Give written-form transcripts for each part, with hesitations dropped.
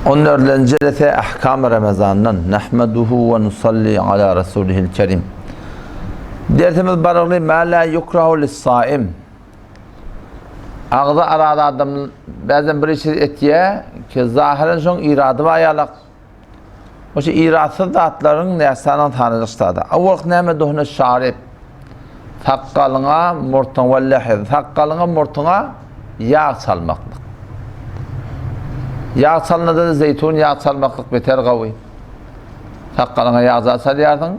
On dördünji jelese Ahkam Ramazandan Nahmaduhu we nusalli ala rasulihil kerim. Dersimiz barygly ma la yukrahu lis-saim. Agzy arada adam bazen bir iş etýär ki zahyren şoň irady bar ýalak. Oşa iratsyz zatlaryň näsanan sany çyksa-da. Awalky näme duhne şarip. Sakgalyňa, murtuňa we lehiz. Sakgalyňa, murtuňa ýag çalmaklyk. Ýag çalnada-da zeýtun ýag çalmaklyk beter gawy. Sakgalyňa ýag çalýarsyň.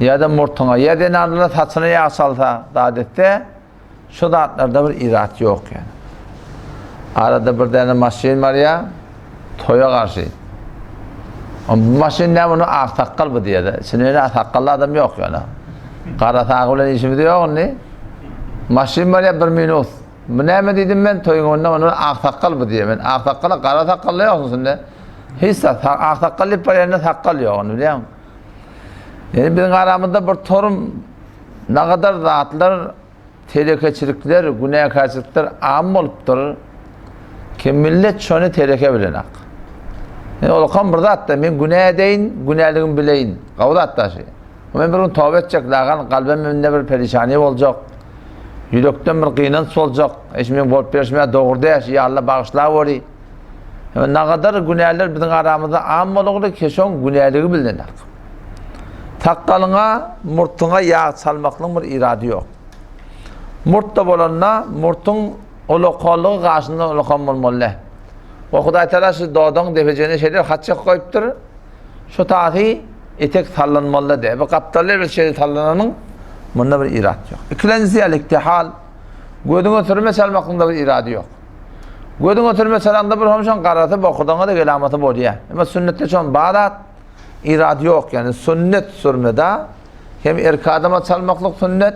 Ýa-da murtuňa, ýa zenanlar saçyna ýag çalsa, zat etse, Şu zatlarda bir irat ýok ýani. Arada bir däne maşyn barýa, toýa garşy. O bu maşyn näme ony aksakgal bu diýýär. Içinde ýöne sakgally adam ýok ýöne. Gara sagy bilen işimiz ýok indi. Maşyn barýa bir minus. Bu näme diýdim men toýuň öňünde ony aksakgal bu diýýär. Men aksakgala gara sakgally ýok içinde. Hiç zat aksakgal diýip barýanda sakgal ýok ony bilýäňmi? Ýani biziň aramyzda bir torum Nagadar zatlar, telekeçilikler, günäkärçilikler am bolupdyr. Ki millet şony teleke bilenak. Yani olakam bir zat-da, men günä edeýin, günäligimi bileýin. Gawy zat-da şi. Men bir gün toba etjek, lagan kalbim mende bir perişani boljak. Ýürekden bir gynanç boljak. Eş men bolup berşime dogry däş, ýa Allah bagyşlaweri. Yani nagadar günäler biziň aramyzda am bolugly ki şoň günäligi bilenak. Sakgalyňa, murtuňa ýag çalmaklygyň bir irady ýok. Murt-da bolanda, murtuň ulakanlygy gaşyndan ulakan bolmaly däl. We Hudaý Tagala şu dodagyň depejegine şeýle bir hatjak goýupdyr, şu tasy etek sallanmaly däl. Bu gapdally bir şeýle sallananyň munda bir irat ýok. Ikilenjisi al-iktihal, gözüňe sürme çalmaklygyň-da bir irady ýok. Gözüňe sürme çalanda bir hem şoň garasy bokurdagyňa-da gelamaty bolýar. Emma sünnetde şoň bar zat, Irad ýok, ýagny sünnet sürmede hem erkek adama çalmaklyk sünnet,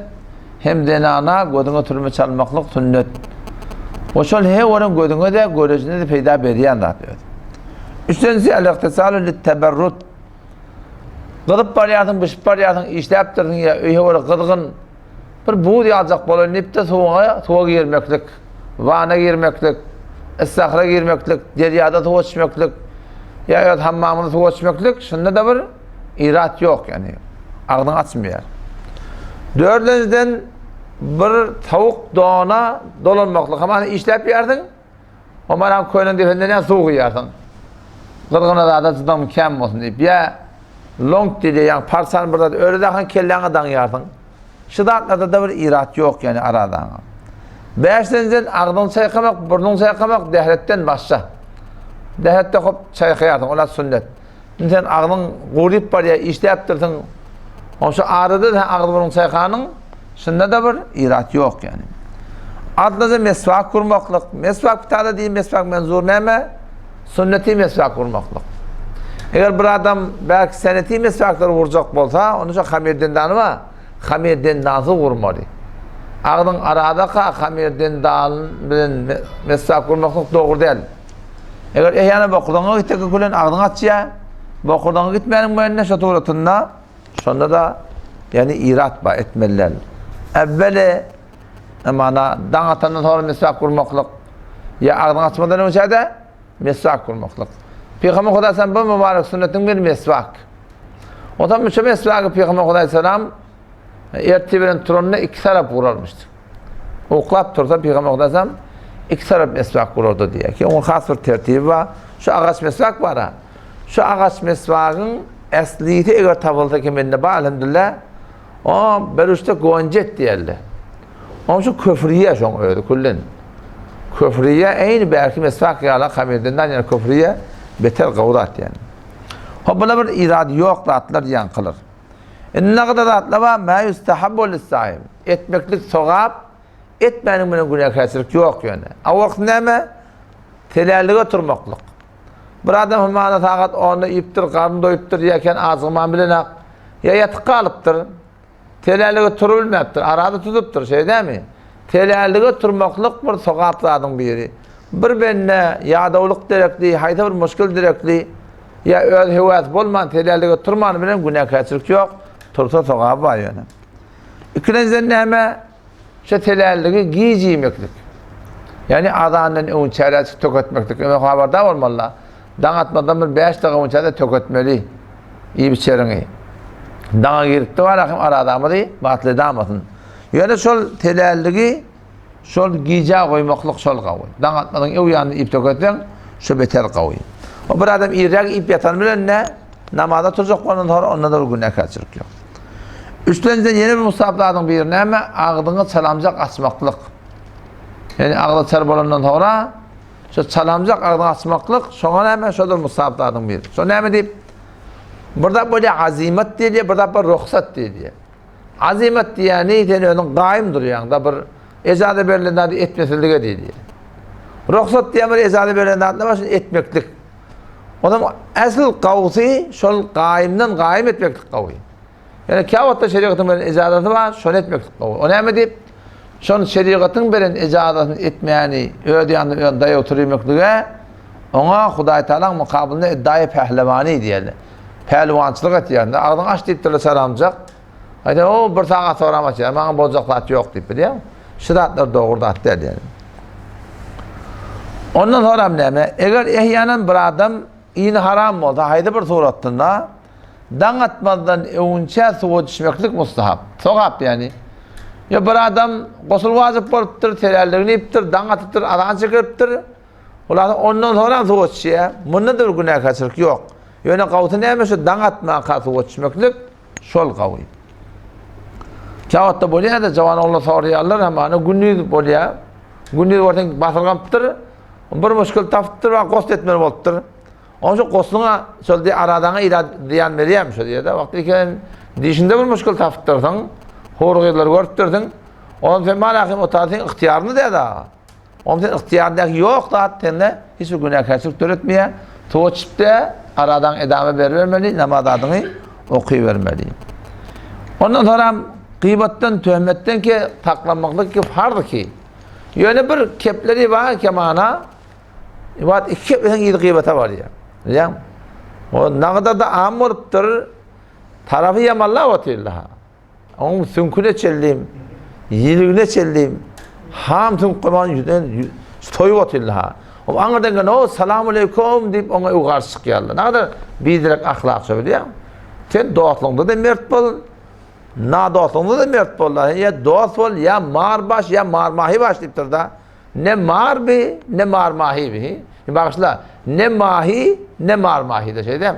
hem zenana gözüňe sürme çalmaklyk sünnet. We şol he onuň gözüňe-de, görejine-de peýda berýän zat öz. Üçünjisi el-ihtisalu lit-teberrut. Gyzyp barýarsyň, bişip barýarsyň, işläpdirsiň ýa öýe görä gyzgyn Bir buz ýaljak bolan diýip-de suwa, suwa girmeklik, wana girmeklik, issahra girmeklik, derýada suwa içmeklik, ýa öz hammamyňda suwa içmeklik, şunda-da bir irat ýok, ýagny agzyňy açmaýar. Dördünjiden bir sowuk dona dolanmaklyk, hamana işläp ýärsiň, Omaram köne dependen ýa suw guýarsyň. Gyzgyna zada çydamyň kän bolsun diýip. Ýa long diýilýär, ýagny parçany bir zat öle dahan kelläňe daňýarsyň. Şu zatlarda-da bir irat ýok, ýagny aradaňa. Bäşinjiden agzyňy çaýkamak, burnuňy çaýkamak dähretden başga. Dähretde hop çaýkaýarsyň, ol-a sünnet. Indi sen agzyň guryp barýar, işläpdirsiň. Oň şu arada sen agyz-burnuňy çaýkanyň, şunda-da bir irat ýok ýagny. Adlyja meswak gurmaklyk. Meswak kitabda diýen meswak menzur näme? Sünneti meswak gurmaklyk. Eger bir adam belki seneti meswaklary gurjak bolsa, onda şu hamir dendany bar. Hamir dendansyz gurmaly. Agzyň aradaka hamir dendan bilen meswak gurmaklyk dogry däl. Eger eýäne bokurdagyňa gitse külen agzyň açýar. Bokurdagyňa gitmäniň boýunda şu suratynda şonda-da ýagny irat bar etmeli däl. Äwweli mana daň atandan soňra meswak gurmaklyk ýa agzyň açmadan öňçä-de meswak gurmaklyk. Pygamber Hudaý sen bu mübarek sünnetiň bir meswak. Ondan müçe meswagy Pygamber Hudaý selam Ertir bilen turanda iki tarap gurarmyşdy. Uklap tursa Pygamber Hudaýsam iki tarap meswak gurardy diýýär. Ki onuň has bir tertibi bar. Şu agaç meswak bar ha. Şu agaç meswagyň eslisi eger tapylsa ki mende bar elhamdülillah. O berüşde gonjet diýerler. Onuň şu köfriýe şoň özi küllen. Köfriýe eýni bärki meswak ýaly hamirden ýa köfriýe beter gowrat ýani. Hop bular bir irady ýok zatlar ýaňkylar. Indi nagada zatlar bar, ma ýustahabbu lis-saim. Etmeklik sogap, etmäniň bilen günäkärçilik ýok ýöne. A wagt näme? Telällige turmaklyk. Bir adam hümana sagat 10-da iýipdir, garny doýupdyr, ýa ken ajygman bilenak, ýa ýatyp galypdyr. Telällige turup bilmäpdir, arada tutupdyr, şeý dämi? Telällige turmaklyk bir sogap zadyň biri. Bir bende ýadawlyk derekli, haýsy bir muşkil derekli, Ýa öz höwäsi bolman telällige turmany bilen günäkärçilik ýok, tursa sogaby bar ýöne. Ikilenjiden näme? Şu telälligi gij iýmeklik. Ýagny azandan öňçäräjik töketmeklik. Ýöne habardar bolmaly-da. Daň atmazdan bir bäş daga öňçä-de töketmeli iýip-içeriňi. Daňa giripdi bar ahym arazamyzy batly edamasyn. Ýöne şol telälligi şol gijä goýmaklyk şol gawy. Daň atmazyň öň ýanynda iýip töketseň, şo beter gawy. O bir adam irräk iýip ýatan bilen-de namaza turjak bolandan soňra onda-da bir günäkärçilik ýok. Üçlenjiden ýene bir mustahap zadyň biri näme? Agzyňy çalamjak açmaklyk. Ýagny agzy açar bolandan soňra şo çalamjak agzyňy açmaklyk, şoňa näme? Şo-da mustahap zadyň biri. Şo näme diýip? Bir zat bolýar azymat diýilýär, bir zat bar ruhsat diýilýär. Azymat diýýäni sen özüň gaýym durýaň-da bir ejaza berlen zady etmesizlige diýilýär. Ruhsat diýen bir ejaza berlen zat näme? Şony etmeklik. Onuň äsl gawusy şol gaýymdan gaýym etmeklik gawy. Ýöne käwagtda şerigatyň beren ejazasy bar, şony etmeklik gawy. O näme diýip? Şony şerigatyň beren ejazasyny etmäni öz ýanynda öz daýaw turýmeklige oňa Hudaý Tagalaň mukabylynda eddaýy pählewany diýerler. Pälwançylyk etýär. Agzyňy aç diýipdirler saramjak. Aýdar, o bir sagat soram açýar, maňa boljak zat ýok diýip bilýär. Şu zatlar dogry zat däl ýaly. Ondan soram näme? Eger ehýanan bir adam ini haram bolsa, haýsy bir suratynda daň atmazdan öňünçä suwa düşmeklik mustahap. Sogap ýani. Ýa bir adam gosul wajyp bolupdyr, terälligini iýipdir, daň atypdyr, azan çekilipdir. Hulasa ondan soňra suwa düşýär. Munda-da bir günäkärçilik ýok. Ýöne gawsy näme şu daň atmanka suwa düşmeklik Şol gawy. Käwagtda bolýar-da, jawan oglan soraýarlar, hamana gündiz bolýar. Gündiz bolsa basyrgapdyr, bir muşkul tapypdyr, we gosl etmeli bolupdyr. Onuň üçin gosluňa şol diýip aradaňa ila zyýan berýärmi şo diýýär-de. Wagty eken dişinde bir muşkul tapypdyrsyň, hor gyzlary görüpdirsiň. Onuň sen malahym otagy seň ygtyýaryňda däl-de. Onuň sen ygtyýaryndaky ýok zat sende hiç bir günäkärçilik döretmeýär. Suwa çypda aradan edama beribermeli, namaz adyňy okybermeli. Ondan soňra gybatdan, töhmetden ki saklanmaklyk ki farz ki. Ýöne bir kepleri bar ki mana Ibat iki kepleriň yzy gybata barýar. Bilýäň? O nagada da am bolupdyr. Tarapy ýamanlap otyrlar. Onuň süňküne çenli, ýiligine çenli ham süňk goýman ýüzden soýup otyrlar ha. O aňyrdan gelen o salam aleýkum diýip oňa öw garşy çykýarlar. Nägadar biderek ahlak şo bilýäň. Sen dostlugyňda-da mert bol, nadostlugyňda-da mert bol. Ýa dost bol, ýa mar baş, ýa mar mahy baş diýipdir-da. Ne mar bi, ne mar mahy bi. Bagyşla, ne mahy, ne mar mahy da şeýdem.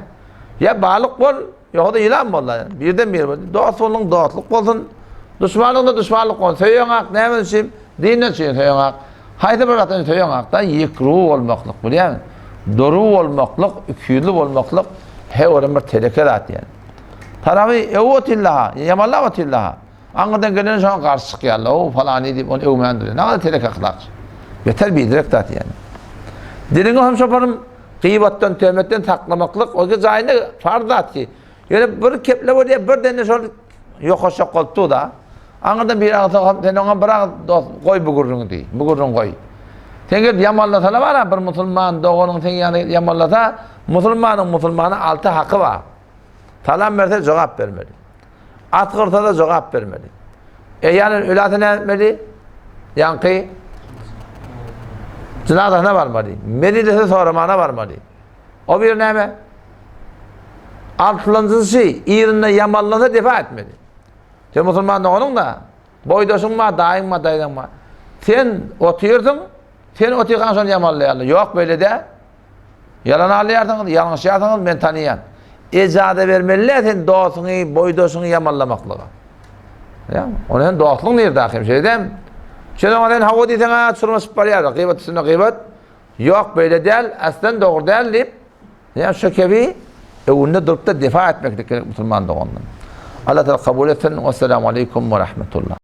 Ýa balyk bol, Ýogsa-da ýylan boldy. Birden bir boldy. Dost bolduň, dostluk bolsun. Duşmanlygyň-da duşmanlyk bolsun. Söýeňak, näme üçin? Dinden üçin söýeňak. Haýsy bir zatdan söýeňak-da, ýekru bolmaklyk, bilýäňmi? Duru bolmaklyk, ikiýüzli bolmaklyk hewerem bir teleke zat diýen. Taraby öwüp otyrlar-ha, ýamanlap otyrlar-ha. Aňyrdan geleni şoňa garşy çykýarlar. O falany diýip ony öwmän durýar. Näme teleke ahlak. Beter biderek zat ýaly. Diliňi hem şoparym gyýbatdan, töhmetden saklamaklyk o jaýynda farz zat ki. Ýöne bir keple bolýar, bir dende şol ýokaşak bolup dur da. Aňyrdan bir agyz soňam sen oňa bir agyz dost goý bu gürrüňi diý. Bu gürrüňi goý. Sen gelip ýamanlasana bar, bir musulman doganyň seň ýanyna gelip ýamanlasa, musulmanyň musulmana alty haky bar. Salam berse jogap bermeli. Asgyrsa-da jogap bermeli. Eýýäm ölase näme etmeli? Ýaňky jynazasyna barmaly. Mejlise soramana barmaly. O bir näme? Altylanjysy yzynda ýamanlansa defa etmeli. Sen musulman doganyň da, boýdaşyň bar, daýyň bar, daýzaň bar. Sen otyrsyň, sen otyrkaň şony ýamanlaýarlar. Ýok beýle däl. Ýalan alýarsyňyz, ýalňyşýarsyňyz, men tanyýan. Ejaza bermeli däl sen dostuňy, boýdaşyňy ýamanlamaklyga. Ýa, ony sen dostluň nirde ahym, şeýle dämi? Sen oňa sen hawa diýseň, ha, çyrmaşyp barýar, gybat üstünde gybat. Ýok, beýle däl, aslan dogry däl diýip, ýa şu kebi öwünde durup da defa etmeklik gerek musulman dogandan. Allah Teala kabul etsin. Wesselamu aleýkum we rahmetullah.